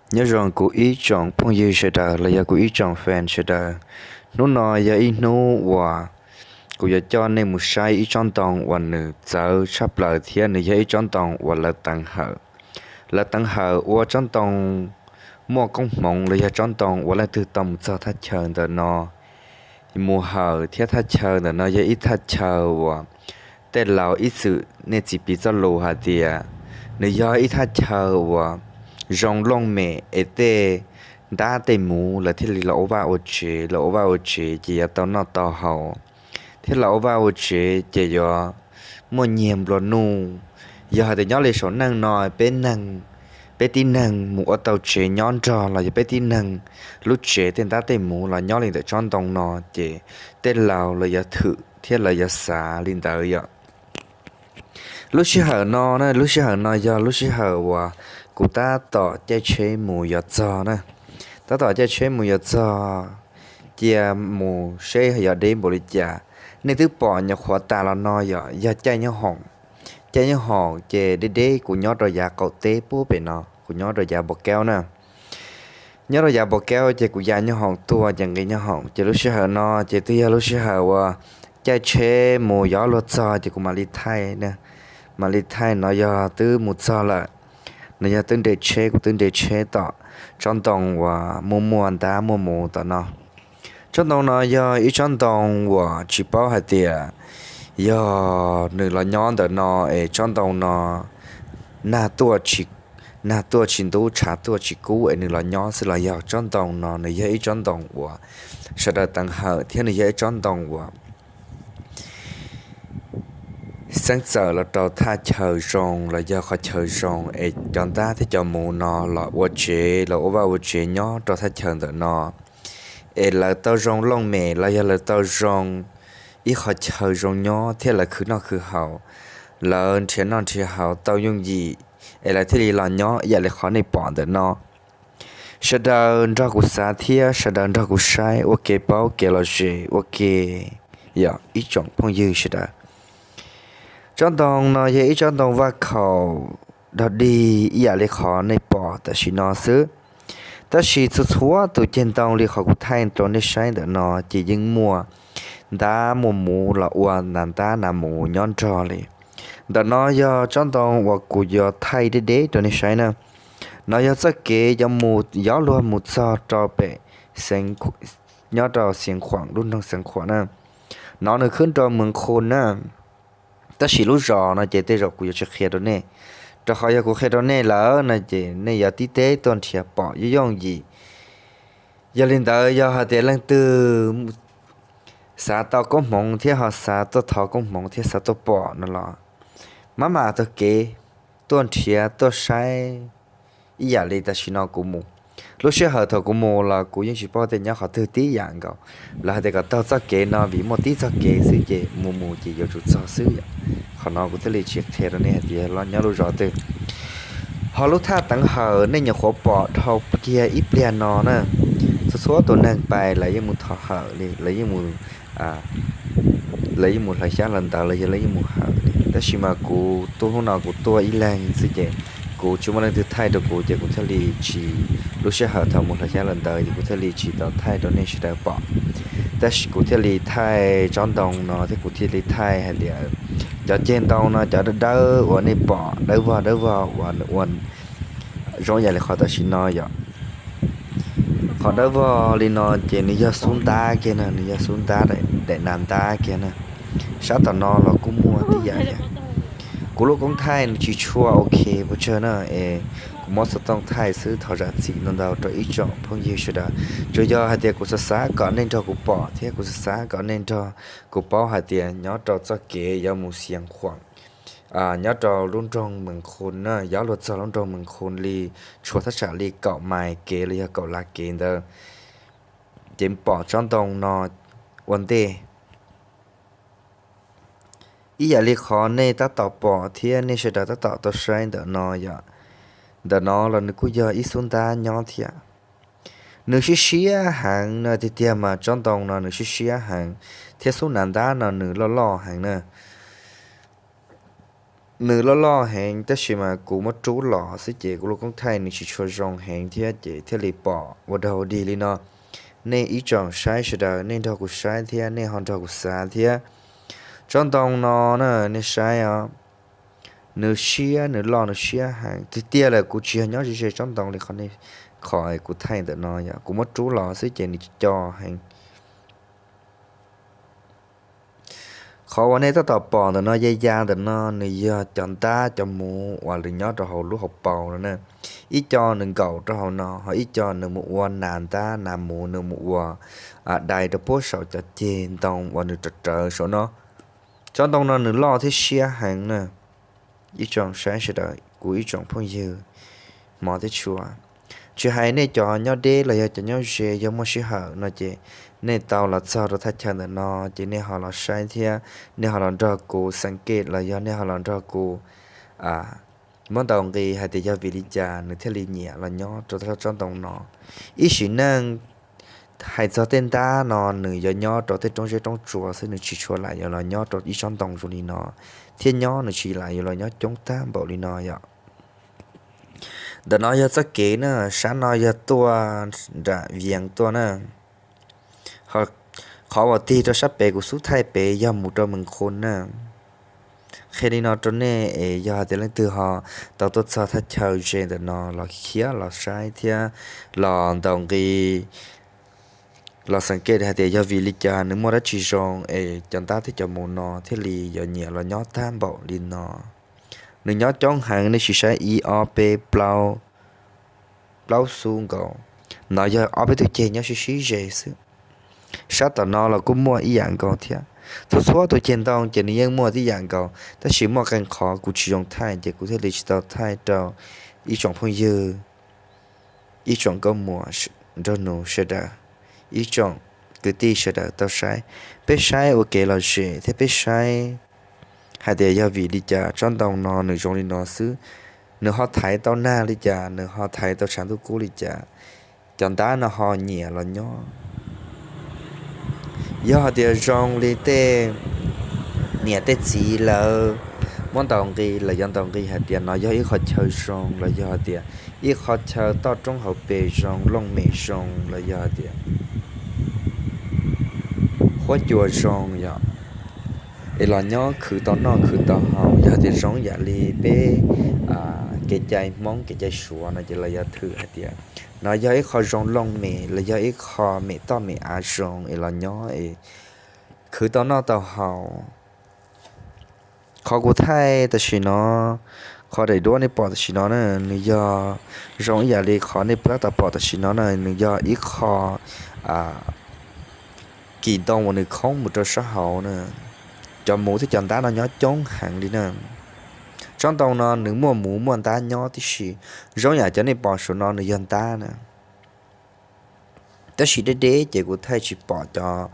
Nyob zoo kuv ib tsoom phooj ywg sawv daws los yog kuv ib tsoom fan sawv daws. Hnub no yog ib hnub uas kuv yuav coj nej mus saib ib tsob ntoo uas nws txawv tshaj plaws thiab nws yog ib tsob ntoo uas lawv teev hawm. Lawv teev hawm ua tsob ntoo muaj koob hmoov los yog tsob ntoo uas leej twg tau mus txog thaj chaw ntawm no mus hawm thiab thaj chaw ntawm no yog ib thaj chaw uas tej laus ib txwm nej tsis piv txoj lus hais tias nws yog ib thaj chaw uas zoo looj mem es tej ntab tej muv lawv thiaj li los ua vaj ua tsev, los ua vaj ua tsev ces yuav tau noj tau haus, thiab los ua vaj ua tsev ces yuav muaj nyiag nplua nuj. Yog hais tias nyob li saum neej no peb neeg, peb tib neeg mus ua tau tsev nyob nrog los yog peb tib neeg lub tsev tej ntab tej muv los nyob li ntawm tsob ntoo no ces tej laus lawv yuav thwm thiab lawv yuav xav li ntawd yom. Lub sij hawm no na, lub sij hawm no yog lub sij hawm uas kuv tab tom caij tsheb mus yuav txog na. Tab tom caij tsheb mus yuav txog, cia mus seb yog deb npaum li cas. Nej twb pom nyuam qhuav tas los no yom, yog caij nyob hoom, caij nyob hoom ces deb deb kuv nyob rau yav qaum teb puag pem no, kuv nyob rau yav Npau Kaub na. Nyob rau yav Npau Kaub ces kuv ya nyob hoom tuaj ces nqis nyob hoom ces lub sij hawm no ces twb yog lub sij hawm uas caij tsheb mus yuav luag txog ces kuv mam li thaij, mam li thaij no yog twb mus txog lawm. No yog twb nres tsheb, kuv twb nres tsheb tom tsob ntoo uas muaj muaj ntab muaj muv tom no. Tsob ntoo no yog ib tsob ntoo uas tsis paub hais tias yog nws los nyob ntawm no es tsob ntoo no nag tuaj tsis, nag tuaj tsis ntub tshav tuaj tsis kub es nws los nyob xwb los yog tsob ntoo no nws yog ib tsob ntoo uas sawv daws teev hawm thiab nws yog ib tsob ntoo uas xeeb txawm los rau thaj chaw zoo los yog qhov chaw zoo es cov ntab thiab cov muv no los ua tsev, los ua vaj ua tsev nyob rau thaj chaw ntawm no es lawv tau zoo looj mem los yog lawv tau zoo ib qhov chaw zoo nyob thiab lawv khwv noj khwv haus, lawv nrhiav noj nrhiav haus tau yooj yim es lawv thiaj li los nyob ib yam li qhov nej pom ntawm no. Sawv daws nrog kuv xav thiab sawv daws nrog kuv saib ua kev paub kev lom zem ua ke yom ib tsoom phooj ywg sawv daws. Tsob ntoo no yog ib tsob ntoo vaj khaum dog dig ib yam li qhov nej pom tam sim no xwb. Tab sis txhua txhua tus ceg ntoo li qhov kuv thaij rau nej saib ntawm no ces yeej muaj ntab muaj muv los ua nas ntab nas muv nyob nrog li. Ntawm no yog tsob ntoo uas kuv yuav thaij deb deb rau nej saib na. No yog txoj kev yuav mus, yuav luag mus txog rau pem, nyob rau Xeev Khuam, lub nroog Xeev Khuam na. No nws khwb rau Mees Khu na. Tab sis lub zos no ces tej zaum kuv yuav tsis qhia rau nej, rau qhov yog kuv qhia rau nej lawm no ces nej yuav tib teb tuaj nrhiav pom yooj yooj yim. Yog li ntawd yog hais tias leej twg xav tau koob hmoov thiab ho xav tuaj thov koob hmoov thiab xav tuaj pom no los maj mam taug kev tuaj nrhiav tuaj saib ib yam li tam sim no kuv mus. Lub sij hawm thaum kuv mus los kuv yeej tsis paub tias nyob qhov twg tib yam nkaus. Lawv hais tias kom taug txoj kev no vim muaj tib txoj kev xwb ces mus mus ces yuav tsum txog xwb yom. Qhov no kuv thiaj li tsis qhia rau nej hais tias nyob lub zos twg. Ho lub thaj teev hawm nej nyuam qhuav pom dhau kiag ib pliag no na, txhua txhua tus neeg pais lawv yeej mus thov hawm li, lawv yeej mus, lawv yeej mus hlawv xyab hlawv ntawv los yog lawv yeej mus hawm li. Tab sis mas kuv tuaj hnub no kuv tuaj ib leeg xwb ces kuv tsis muaj leej twg thaij rau kuv ces kuv thiaj li tsis, lub sij hawm thaum mus hlawv xyab hlawv ntawv ces kuv thiaj li tsis tau thaij rau nej sawv daws pom. Tab sis kuv thiaj li thaij tsob ntoo no thiab kuv thiaj li thaij hais tias cov ceg ntoo no cov dawb dawb uas nej pom dawb vog dawb vog uas nws ua zoo yam li qhov tam sim no yom. Qhov dawb vog li no ces nws yog xub ntab kiag na, nws yog xub ntab, daim nas ntab kiag na. Sab tom no los kuj muaj tib yam thiab. Kuv lub koob thaij nws tsis tshua ok pes tsawg na es kuv muab xov tooj thaij xwb, thov zam txim ntau ntau rau ib tsoom phooj ywg sawv daws. Tsuas yog hais tias kuv xav xav kom nej nrog kuv pom thiab kuv xav xav kom nej nrog kuv paub hais tias nyob rau txoj kev yuav mus Xiav Khuam, nyob rau lub nroog Mees Khu na, yuav luag txog lub nroog Mees Khu li tshuav thaj tsam li kaum mais kev los yog kaum lav kev ntawd, ces pom tsob ntoo no ua ntej. Ib yam li qhov nej tab tom pom thiab nej sawv daws tab tom tau saib ntawm no yom, ntawm no los nws kuj yog ib xub ntab nyob thiab. Nws siab siab heev no tiag tiag mas tsob ntoo no nws siab siab heev, thiab xub nas ntab no nws loj loj heev na. nws loj loj heev tab sis mas kuv muab rub los xwb ces kuv lub koob thaij nws tsis tshua zoo heev thiab ces thiaj li pom ua dog ua dig li no. Nej ib tsoom saib sawv daws, nej nrog kuv saib thiab nej ho nrog kuv xav thiab. Tsob ntoo no na, nej saib os, nws siab, nws loj, nws siab heev tiag tiag lawm. Kuv tsis yog nyob ze ze tsob ntoo li qhov nej, qhov kuv thaij ntawm no yom, kuv muab rub los xwb ces nws co heev. Qhov uas nej tab tom pom ntawm no ya ya ntawm no nws yog cov ntab cov muv uas lawv nyob rau hauv lub hauv paus no na. Ib co nws nkaum rau hauv no, ho ib co nws mus ua nas ntab nas muv, nws mus ua dai rau puag saum cov ceg ntoo uas nws rawv rawv saum no. Tsob ntoo no nws loj thiab siab heev na. Ib tsoom saib sawv daws, kuv ib tsoom phooj ywg hmov thiab tshua, tsis hais nej cov nyob deb los yog cov nyob ze, yog muaj sij hawm no ces nej tau los txog rau thaj chaw ntawm no ces nej ho los saib thiab nej ho los nrog kuv xeem kem los yog nej ho los nrog kuv muab ntaus nqi hais tias yog vim li cas nws thiaj li nyiam los nyob rau tsob ntoo no. Ib sim neej hais txog tej ntab no nws yuav nyob rau tej roob zeb roob tsua xwb, nws tsis tshua lam yuav los nyob rau ib tsob ntoo zoo li no, thiab nyob nws tsis lam yuav los nyob coob tag npaum li no yom. Ntawm no yog txoj kev na, sab no yog tuaj nram Vias tuaj na. Qhov uas tig rau sab pem kuv xub thaij pem yog mus rau Mees Qus na. Qhia li no rau nej es yog hais tias leej twg ho tau tuaj txog thaj chaw ze ntawm no los khiav los saib thiab los ntaus nqi, los xeem kem hais tias yog vim li cas nws muaj dab tsi zoo es cov ntab thiab cov muv no thiaj li yuav nyiam los nyob tag npaum li no. Nws nyob coob heev, nej sim saib ib ob peb plaub, plaub xub nkaus. No yog ob peb tug ceg nyob sib sib ze xwb. Sab tom no los kuj muaj ib yam nkaus thiab. Txhua txhua tus ceg ntoo ces nws yeej muaj tib yam nkaus, tab sis muaj qee qhov kuv tsis zoo thaij ces kuv thiaj li tsis tau thaij rau ib tsoom phooj ywg, ib tsoom nkauj muam nraug nus sawv daws, ib tsoom kwv tij sawv daws tau saib. Peb saib ua kev lom zem thiab peb saib hais tias yog vim li cas tsob ntoo no nws zoo li no xwb, nws ho thaiv tau nag li cas, nws ho thaiv tau tshav ntuj kub li cas, cov ntab no ho nyiam los nyob. Yog hais tias zoo li tej niam tej txiv lawv muab ntaus nqi, lawv yuav ntaus nqi hais tias no yog ib qho chaw zoo los yog hais tias ib qho chaw toj roob hauv pes zoo, looj mem zoo los yog hais tias huab cua zoo yom, es los nyob khwv tau noj khwv tau haus, yog hais tias zoo yam li peb kev cai Hmoob kev cai Suav no ces lawv yuav thwm hais tias no yog ib qho zoo looj mem los yog ib qho mem toj mem av zoo es los nyob es khwv tau noj tau haus. Qhov kuv thaij tam sim no, qhov daim duab nej pom tam sim no na, nws yog zoo ib yam li qhov nej tab tom pom tam sim no na, nws yog ib qho kis ntoo uas nws khoob mus rau sab hauv na. Cov muv thiab cov ntab no nyob coob heev li na. Tsob ntoo no nws muaj muv muaj ntab nyob tib si, zoo yam cov nej pom saum no nws yog ntab na. Tab sis deb deb ces kuv thaij tsis pom cov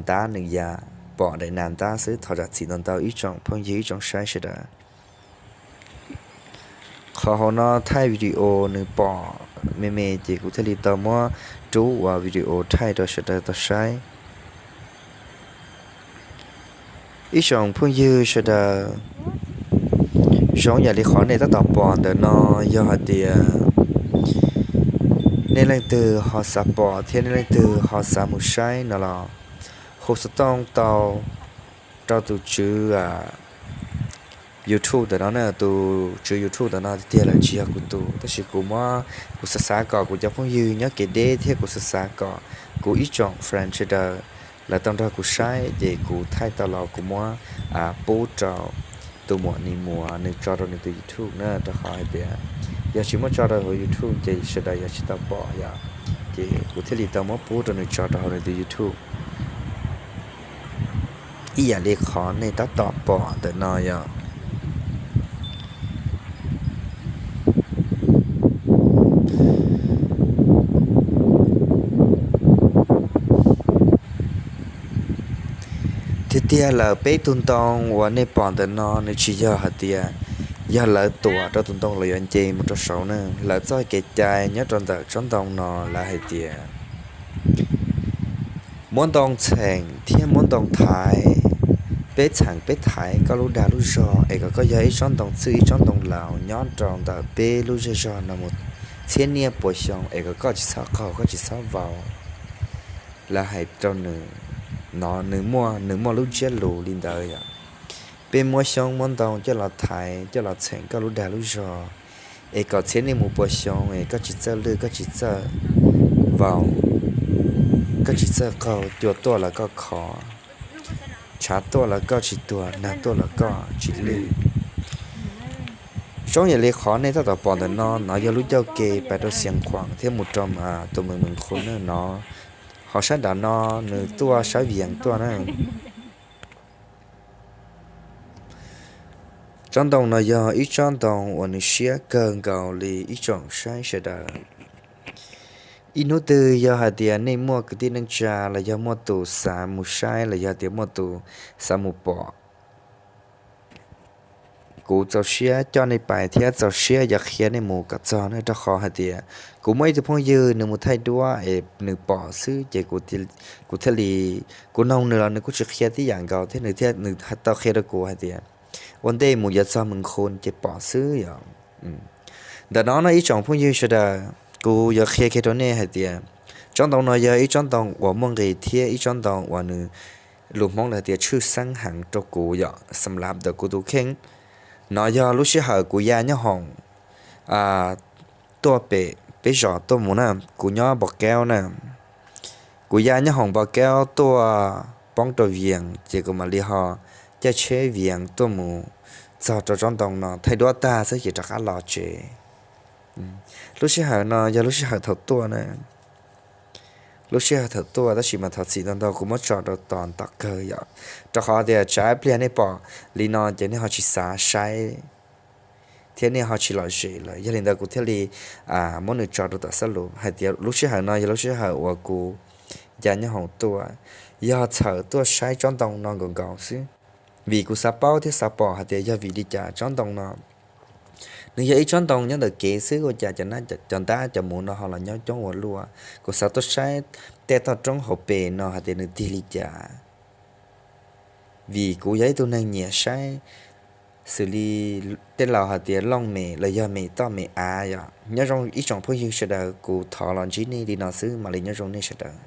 ntab, nws yog pom daim nas ntab xwb. Thov zam txim ntau ntau ib tsoom phooj ywg ib tsoom saib sawv daws. Qhov hauv no thaij video nws pom me me ces kuv thiaj li tau muab rub ua video thaij rau sawv daws tau saib. Ib tsoom phooj ywg sawv daws, zoo yam li qhov nej tab tom pom ntawm no, yog hais tias nej leej twg ho xav pom thiab nej leej twg ho xav mus saib no los hu xov tooj tau rau tus tswv YouTube ntawm no na. Tus tswv YouTube ntawm no tiag tiag lawm tsis yog kuv tus, tab sis kuv muab, kuv xav xav kom kuv cov phooj ywg nyob kev deb thiab kuv xav xav kom kuv ib tsoom friend sawv daws lawv tau nrog kuv saib ces kuv thaij tau los kuv muab pub rau tus muam Nis Muas nws tso rau nws tus YouTube na, rau qhov hais tias yog tsis muab tso rau hauv YouTube ces sawv daws yuav tsis tau pom yom. Ces kuv thiaj li tau muab pub rau nws tso rau hauv nws tus YouTube. Ib yam li qhov nej tab tom pom ntawm no yom. Tiag tiag lawm, peb tug ntoo uas nej pom ntawm no nws tsis yog hais tias yog lawv tuam rau tus ntoo los yuav nce mus rau saud na. Lawv txoj kev cai nyob rau ntawm tsob ntoo no lawv hais tias muab ntoo txheem thiab muab ntoo thaiv peb txheem peb thaiv koj lub dag lub zog es kom koj yog ib tsob ntoo txwj ib tsob ntoo laus nyob rau ntawm peb lub zej zog no mus txhiab niaj puas xyoo es kom koj tsis txhob qaug koj tsis txhob vau. Lawv hais rau nws no, nws muaj, nws muaj lub ntsiab lus li ntawd yom. Peb muab xyoob muab ntoo coj los thaiv coj los txheem koj lub dag lub zog es kom txhiab niaj mus puas xyoo es koj tsis txawj lwj koj tsis txawj vau, koj tsis txawj qaug, cua tuaj los koj khov, tshav tuaj los koj tsis tuag, nag tuaj los koj tsis lwj. Zoo yam li qhov nej tab tom pom ntawm no, no yog lub cauj ke pais rau Xiav Khuam thiab mus rau tus mees mees qhu na no. Ho sab nram no nws tuaj sab Vias tuaj na. Tsob ntoo no yog ib tsob ntoo uas nws siab kawg nkaus li ib tsoom saib sawv daws. Ib hnub twg yog hais tias nej muaj kwv tij neej tsa los yog muaj tus xav mus saib los yog tias muaj tus xav mus pom, kuv txaus siab coj nej pais thiab txaus siab yuav qhia nej mus kom txog na, rau qhov hais tias kuv muaj ib tug phooj ywg nws mus thaij duab es nws pom xwb ces kuv thiaj li, kuv noog nws los nws kuj tsis qhia tib yam nkaus thiab nws thiaj, nws tau qhia rau kuv hais tias ua ntej mus yuav txog Mees Khu ces pom xwb yom. Ntawm no no ib tsoom phooj ywg sawv daws, kuv yuav qhia kiag rau nej hais tias tsob ntoo no yog ib tsob ntoo uas muaj nqis thiab ib tsob ntoo uas nws lus Hmoob lawv hais tias tshwj xeeb heev rau kuv yom, xam lav ntawm kuv tus kheej. No yog lub sij hawm kuv ya nyob hoom tuaj pem peb zos tuaj mus na, kuv nyob Npos Kaub na, kuv ya nyob hoom Npos Kaub tuaj poob rau Vias ces kuv mam li ho caij tsheb Vias tuaj mus txog rau tsob ntoo no thaij duab tag xwb ces rov qab los tsev. Lub sij hawm no yog lub sij hawm thaum tuaj na, lub sij hawm thaum tuaj tab sis mas thov txim ntau ntau kuv muab tso rau tom tom kawg yom, rau qhov tias tsam pliag nej pom li no ces nej ho tsis xav saib thiab nej ho tsis lom zem lawm. Yog li ntawd kuv thiaj li muab nws tso rau tom xab lus hais tias lub sij hawm no yog lub sij hawm uas kuv ya nyob hoom tuaj, yog txhawm tuaj saib tsob ntoo no nkaus nkaus xwb. Vim kuv xav paub thiab xav pom hais tias yog vim li cas tsob ntoo no nws yog ib tsob ntoo nyob ntawm kev xwb ua cas cov nab cov ntab cov muv no ho los nyob coob ua luaj. Kuv xav tuaj saib tej toj roob hauv pes no hais tias nws tig li cas. Vim kuv yog ib tug neeg nyiam saib xws li tej laus hais tias looj mem los yog mem toj mem av yom. Nyob zoo ib tsoom phooj ywg sawv daws, kuv thov los ntsib nej li no xwb mam li nyob zoo nej sawv daws.